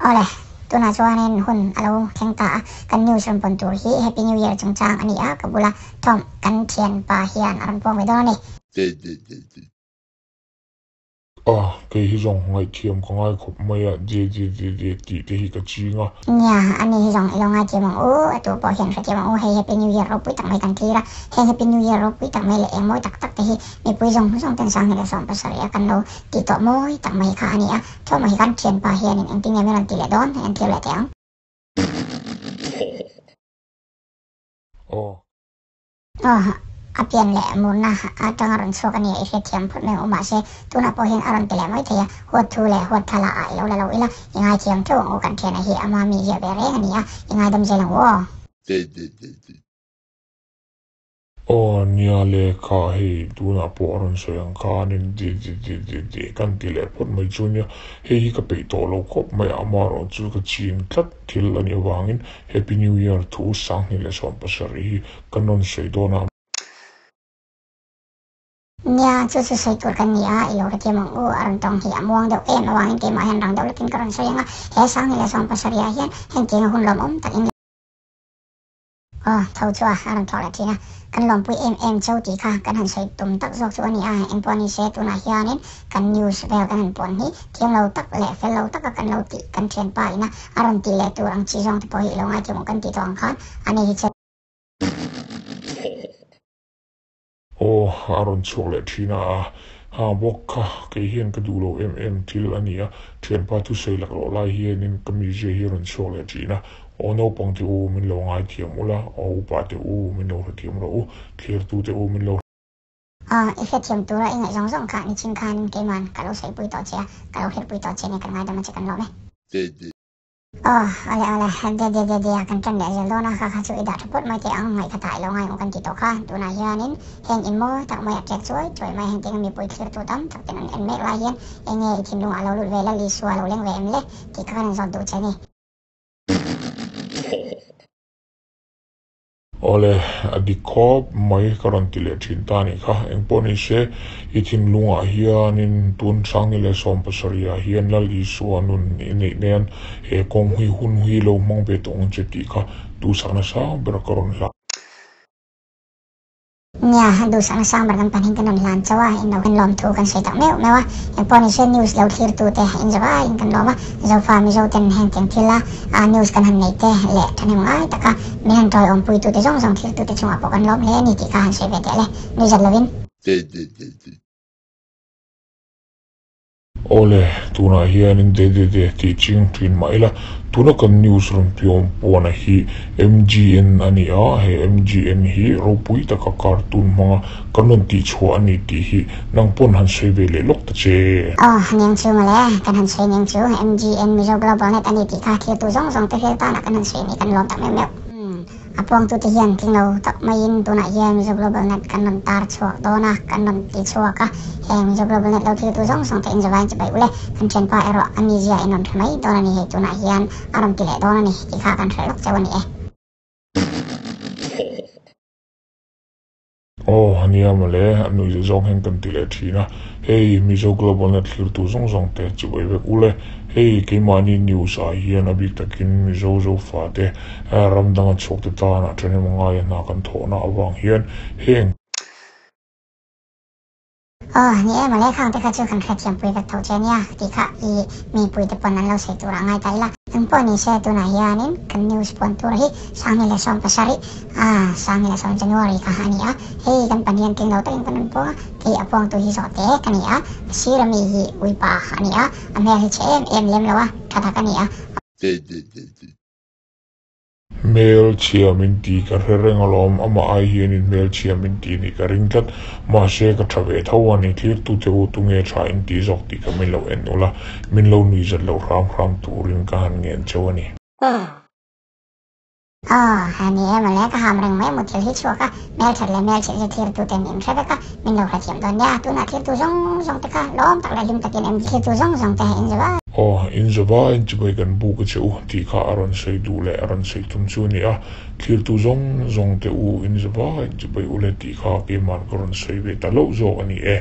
Awle, tunah chuanin hun a lo thleng ta a, kan news rawn pawn tur hi Happy New Year chungchang a ni a, ka bula Tom kan thianpa hian a rawn puang ve dawn a ni. A, kei hi zawng ngaihthiam ka ngai khawp mai a, je je je je tih te hi ka ching a. Nia, ani hi zawng i lo ngaithiam ang u, a tu pawh hian hrethiam ang u, hei Happy New Year ropui tak mai kan thlir a, heng Happy New Year ropui tak mai leh eng mawi tak tak te hi mipui zawng zawng ten 2017 a kan lo tih tawh mawi tak mai kha a ni a, Thawmah hi kan thianpa hianin engtin nge min rawn ti leh dawn? En thlir leh teh ang. Aw. Aw, a pian leh murna atanga rawn chhuak a nia i hriatthiam phawt mai ang u mahse tunah pawh hian a rawn ti leh mai thei a, huat thu leh huat thla lah ah i lo la lo ila, i ngaithiam theuh ang u kan thiana hi ama mi ziah ve reng a ni a, i ngaidam zel ang u aw. Aw nia le kha hei tunah pawh a rawn sawi ang khan in di di di di di kan ti leh phawt mai chu nia hei hi ka peih tawh lo khawp mai a amaherawh chu ka chin tlat thil a nih avangin Happy New Year thu 2017 hi kan rawn sawi dawn a. Nia chu chu sawi tur kan ni a i lo hrethiam ang u a rawn tawng hi a muang deuh em avangin keimah hian rang deuh lekin ka rawn sawi ang a he 2017 ah hian hengtianga hun lawmawm tak in Aw, tho chu a, a rawn thawk leh thin a. Kan lawmpui em em cheu tih kha kan han sawi tum tak zawk chu a ni a, engpawh ni se tunah hianin kan news vel kan han puan hi thiam lo tak leh fel lo taka kan lo tih kan thianpa ina a rawn tih leh tur ang chi zawng te pawh hi i lo ngaithiam ang kan tih tawh ang khan a ni hi che. Aw, a rawn chhuak leh thin a, ha bawk kha kei hian ka duh lo em em thil a ni a, thianpa thusawi lak loh lai hianin ka mizia hi a rawn chhuak leh thin a, aw naupang te u min lo ngaithiam ula, aw upa te u min lo hrethiam rawh u, thlirtu te u min lo. Aw, i hrethiam tura i ngaih zawng zawng kha nichin khan keiman ka lo saihpui tawh che a, ka lo hrilhpui tawh che nia kan ngaidam a che kan lawm e. Aw, awle awle, de de de de a kan ṭan leh zel dawn a, kha kha chu i dah ṭha phawt mai teh ang, ngaih kha tah i lo ngai ang kan ti tawh kha, tunah hianin heng in mawi tak mai a ṭek chuai chuai mai, hengtiang a mipui thlirtu tam tak ten an en mek lai hian eng nge i thinlungah a lo lut ve la, Isua a lo leng ve em le tih kha kan inzawt duh che a ni. Awle, a dik khawp mai ka rawn ti leh thin ta anih kha. Engpawh ni se, i thinlungah hianin tun 2017 ah hian Lal Isua nun i neih nen he kawng hi hun hi lo hmang ve tawh ang che tih kha duhsakna sang ber ka rawn hlan. Nia, duhsakna sang ber kan pahnih kan rawn hlan chauh a, in lo kan lawm thu kan sawi tak meuh meuh a, engpawh ni se news lo thlir tu te in zawh aiin kan lawm a, Zofa Mizo ten heng tiang thil a news kan han nei te leh thahnem ngai taka min han tawiawmpui tu te zawng zawng thlir tu te chungah pawh kan lawm hle a ni tih kha han sawi ve teh le, nuihzat lovin. Awle, tunah hianin de de de tih ching thin mah ila, tuna kan news rawn piawm puana hi MGN a ni a, he MGN hi ropui taka cartoon hmanga kan rawn tih chhuah a ni tih hi nang pawn han sawi ve leh lawk ta che. Aw, niang chu mawle, kan han sawi niang chu MGN Mizo Global Net a ni tih kha thiltu zawng zawng te hriat tana kan han sawi ni kan lawm tak meuh meuh. A puangtute hian tling lo tak maiin tunah hian Mizo Global Net kan rawn tar chhuak dawn a, kan rawn ti chhuak a, heng Mizo Global Net lo thiltu zawng zawng te inzavain chibai ule, kan thianpa erawh a mizia in rawn hre mai dawn a ni hei tunah hian a rawn ti leh dawn a ni tih kha kan hre lawk cheu a ni e. Aw, nia mawle, a nuih zawng hian kan ti leh thin a, hei Mizo Global Net thlirtu zawng zawng te chibai vek ule, hei keimahni news ah hian a bik takin Mizo Zofa te ram danga chhuak te tan ah thahnem ngai a hna kan thawhna avang hian heng. Aw, ni e mawle, khang te kha chu kan hrethiam pui vek tho che nia, tih kha i mipui te pawn an lo sawi turah ngai ta ila. Eng pawh ni se tunah hianin kan news puan tur hi 2017 a 2010 January kha a ni a, hei kan pahnih an tling lo takin kan rawn puang a, kei a puangtu hi zawh te ka ni a, a sir ami hi uipa a ni a, a hmel hi chhe em em lem lo a, tha tak a ni a. Hmelchhia min ti ka hre reng alawm, amah ai hianin hmelchhia min ti nih ka ring tlat, mahse ka tha ve tho a ni, thlirtute u tunge tha in ti zawk tih kha min lo en ula, min lo nuihzat loh hram hram turin ka han ngen cheu a ni. Aw, ha ni e mawle, ka ham reng mai mu thil hi chhuak a, hmelthat leh hmelchhiat hi thlirtuten in hre vek a, min lo hrethiam dawn nia, tunah thlirtu zawng zawng te kha lawm tak leh hlim takin em thlirtu zawng zawng te in zawh a. Aw, in zawh a, in chibai kan buk a che u tih kha a rawn sawi duh leh a rawn sawi tum chu a ni a, thlirtu zawng zawng te u in zawh a, in chibai u le tih kha keiman ka rawn sawi ve ta loh zawk a ni e.